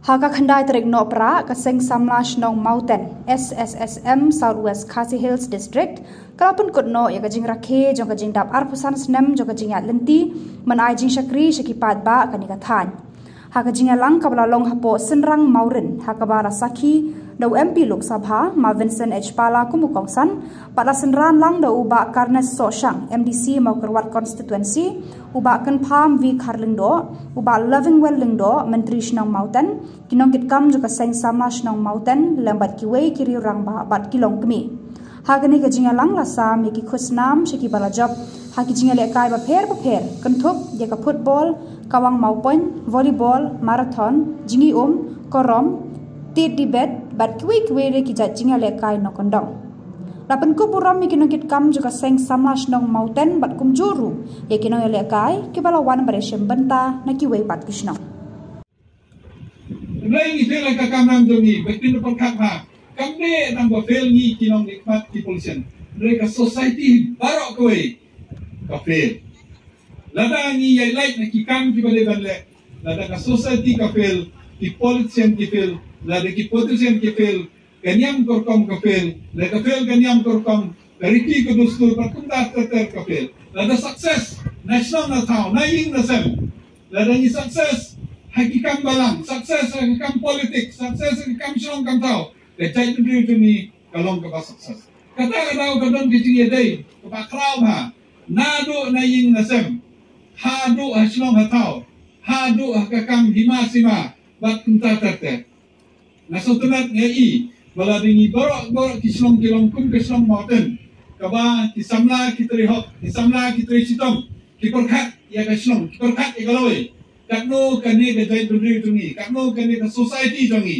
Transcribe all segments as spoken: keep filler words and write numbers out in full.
Ha ka khyndai tarik Nohprah, ka Seng Samla Shnong Mawten, S S S M, South West Khasi Hills District, ka la pynkut noh ïa ka jingrakhe jong ka jingdap arphew san snem jong ka jingïaid lynti ban ai jingshakri sha ki paidbah kane ka thaiñ. Ha ka jingïalang kaba la long hapoh Synrang Mawrin, ha kaba la sakhi da u M P Lok Sabha, Ma Vincent H Pala kum u kongsan, bad la synran lang da u Bah Carnes Sohshang, M D C Mawkyrwat Constituency, u Bah Kynpham V Kharlyngdoh, u Bah Lovingwell Lyngdoh, Myntri Shnong Mawten, ki nongkitkam jong ka Seng Samla Shnong Mawten, lem bad kiwei ki riew rangbah bad ki longkmie. Ha kane ka jingïalang la sam ïa ki khusnam sha kiba la jop ha ki jingïalehkai bapher bapher, kynthup ïa ka football, kawang mawpoiñ, volleyball, marathon, jingïaum, korom, tied debate bad kiwei kiwei de ki jait jingïalehkai nongkyndong. La pynkup burom ïa ki nongkitkam jong ka Seng Samla Shnong Mawten bad kumjuh ruh ïa ki nongïalehkai kiba la wan ban ïashim bynta na kiwei pat ki shnong. Hynrei ngi fail ha ka kamram jong ngi, bad phin da pyrkhat ha kam dei tang ba fail ngi ki nongmihkhmat ki politician, hynrei ka society baroh kawei ka fail. Lada ngi ïaid lait na ki kam kiba dei ban leh, lada ka society ka fail, ki politician ki fail, lada ki politician ki fail, ka niam ka rukom ka fail, lada ka fail ka niam ka rukom, ka riti ka dustur bad kumta ter ter ka fail. Lada success na shnong na thaw, na ïing na sem, lada ngi success ha ki kam balang, success ha ki kam politics, success ha ki kam shnong kam thaw, ka jaitbynriew jong ngi ka long kaba success. Kata ka daw ka don ka jingïadei kaba khraw bha naduh na ïing na sem, haduh ha shnong ha thaw, haduh ha ka kam hima sima bad kumta ter ter. Nga sngewtynnat, nga i ba lada ngi baroh baroh ki shnong ki long kum ka shnong Mawten, kaba ki samla ki trei hok, ki samla ki trei shitom, ki pyrkhat ïa ka shnong, ki pyrkhat ïa ka lawei, katno kane ka jaitbynriew jong ngi, katno kane ka society jong ngi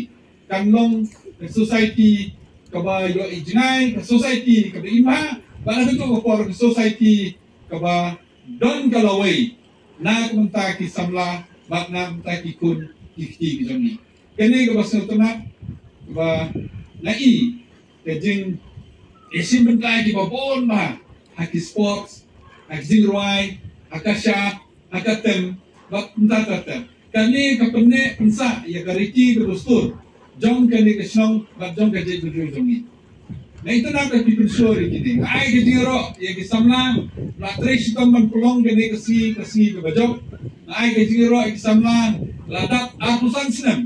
kan long ka society kaba ïohi jngai, ka society kaba im bha, bad ha kajuh ka por ka society kaba don ka lawei na ka bynta ki samla bad na ka bynta ki khun ki kti ki jong ngi. Kane kaba sngewtynnat, kaba nga i ka jingïashim bynta kiba bun bha ha ki sports, ha ki jingrwai, ha ka shad, ha ka tem bad kumta ter ter. Kane ka pynneh pynsah ïa ka riti ka dustur jong kane ka shnong bad jong ka jaitbynriew jong ngi. Nga itynnad ba phi pynshlur ïa kine. Nga ai ka jingïaroh ïa ki samla ba la trei shitom ban pynlong kane ka sngi ka sngi kaba jop. Nga ai ka jingïaroh ïa ki samla ba la dap arphew san snem.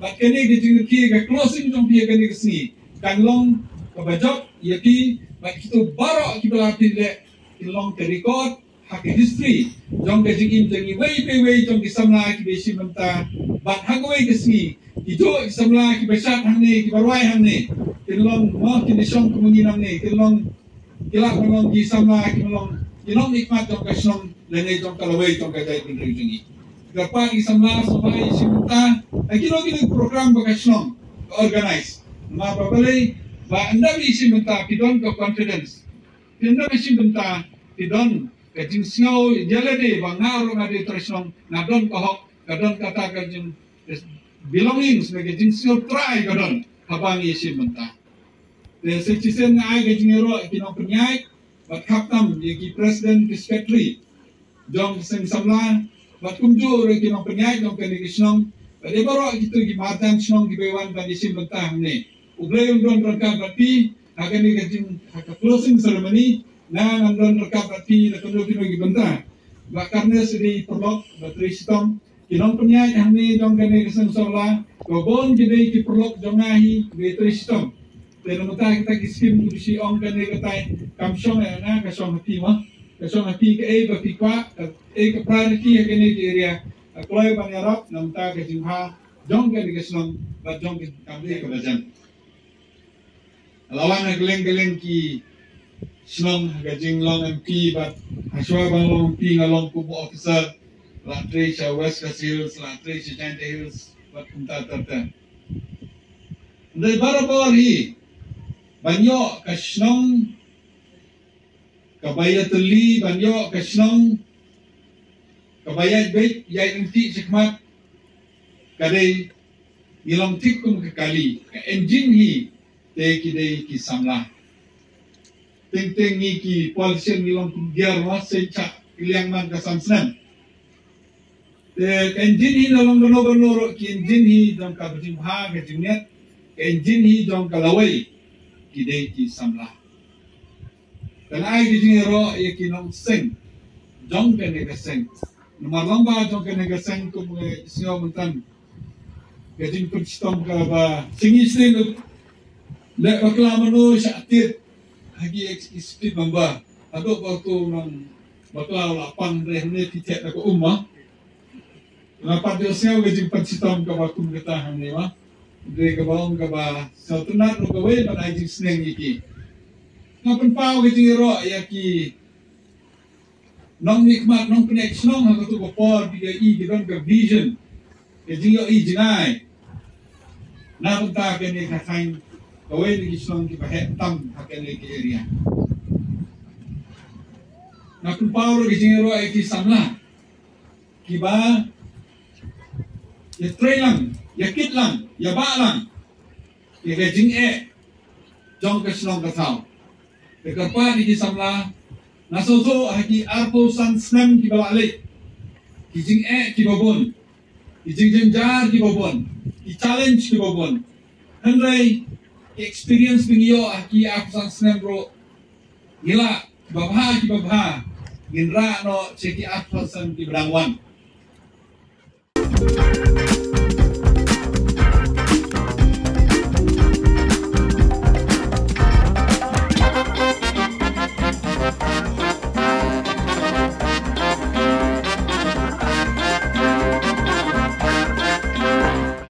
Bad kane ka jingrakhe, ka closing jong phi ïa kane ka sngi kan long kaba jop ïa phi, bad kito baroh kiba la pynleh kin long ka record ha ka history jong ka jingim jong iwei pa iwei jong ki samla kiba ïashim bynta. Bad ha kawei ka sngi, kijuh ki samla kiba shad hangne, kiba rwai hangne, kin long, mo, kin ïashong kum ngi nangne, kin long, ki lah ban long ki samla, kin long ki nongmihkhmat jong ka shnong lane jong ka lawei jong ka jaitbynriew jong ngi. Kyrpad ïa ki samla sngewbha ïashim bynta ha kino kino ki program ba ka shnong ka organize. Namar ba balei, ba ynda phi ïashim bynta phi don ka confidence. Phi ynda phi ïashim bynta phi don ka jingsngew ïa lade ba nga ruh nga dei u trai shnong, nga don ka hok, nga don kata ka jing belongings, ka jingsngew trai ka don haba ngi ïashim bynta. Te sa shisien nga ai ka jingïaroh ïa ki nongpynïaid bad khamtam ïa ki president, ki secretary jong ka seng samla bad kumjuh ruh ïa ki nongpynïaid jong kane ka shnong bad ïa baroh kito ki marjan shnong kiba wan ban ïashim bynta hangne. U Blei un don ryngkat bad phi ha kane ka jing, ha ka closing ceremony. Nga ngan don ryngkat bad phi na kano kano ki bynta. Bah Carnes u dei paralok ba trei shitom. Ki nongpynïaid hangne jong kane ka seng samla, ka bun ki dei ki paralok jong nga hi, kiba trei shitom. Te na mynta kita ki skim, kiba shu ong kane katai, kam shong ïa nga, ka shong ha phi, mo. Ka shong ha phi kaei ba phi kwah, kaei ka priority ha kane ka area. Ka kloi ban ïarap na mynta ka jingbha jong kane ka shnong bad jong ka kam dei kaba jan. La wan ha kylleng kylleng ki shnong ha ka jinglong M P bad hashuwa ban long M P nga long kum u officer, la trei sha West Khasi Hills, la trei sha Jaintia Hills bad kumta ter ter. Hynrei barabor hi ban ïoh ka shnong kaba ïatylli, ban ïoh ka shnong kaba ïaid beit ïaid ryntih shakhmat, ka dei, ngi long thik kum ka kali, ka engine hi te ki dei ki samla. Teng teng ngi ki politician ngi long kum gear, wa, seiñ chah kylliang man ka san snem. Te ka injin hi na long kano kano ruh ki injin hi jong ka jingbha ka jingngeit, ka injin hi jong ka lawei ki dei ki samla. Ka la ai ka jingïaroh ïa ki nongseng jong kane ka seng. Namar long ba jong kane ka seng kum ka sngew mynta ka jingpynshitom kaba sngi sdien leh bakla mano sha tied ha ki executive member. Haduh ba tu nang bakla la pang dei ne ti chet da ka umma. Nga pat ïohsngew ka jingpynshitom kaba kum kata hangne ma. Dei kaba ong kaba sngewtynnat ruh kawei ban ai jingsneng ïa ki. Nga pynpaw ka jingïaroh ïa ki nongmihkhmat nongpyniaid shnong ha katu ka por ki ïohi ki don ka vision. Ka jingïohi jngai. Na bynta kane ka thaiñ kawei na ki shnong kiba heh tam ha kane ka area. Nga pynpaw ruh ka jingïaroh ïa ki samla kiba ïa trei lang, ïa kit lang, ïa bah lang ïa ka jingeh jong ka shnong ka thaw. Te kyrpad ïa ki samla, nga sngewthuh ha ki arphew san snem kiba la leit, ki jingeh kiba bun, ki jingjynjar kiba bun, ki challenge kiba bun. Hynrei ki experience ba ngi ïoh ha ki arphew san snem ruh ngi lah kiba bha kiba bha ngin rah noh sha ki arphew san snem kiba dang wan.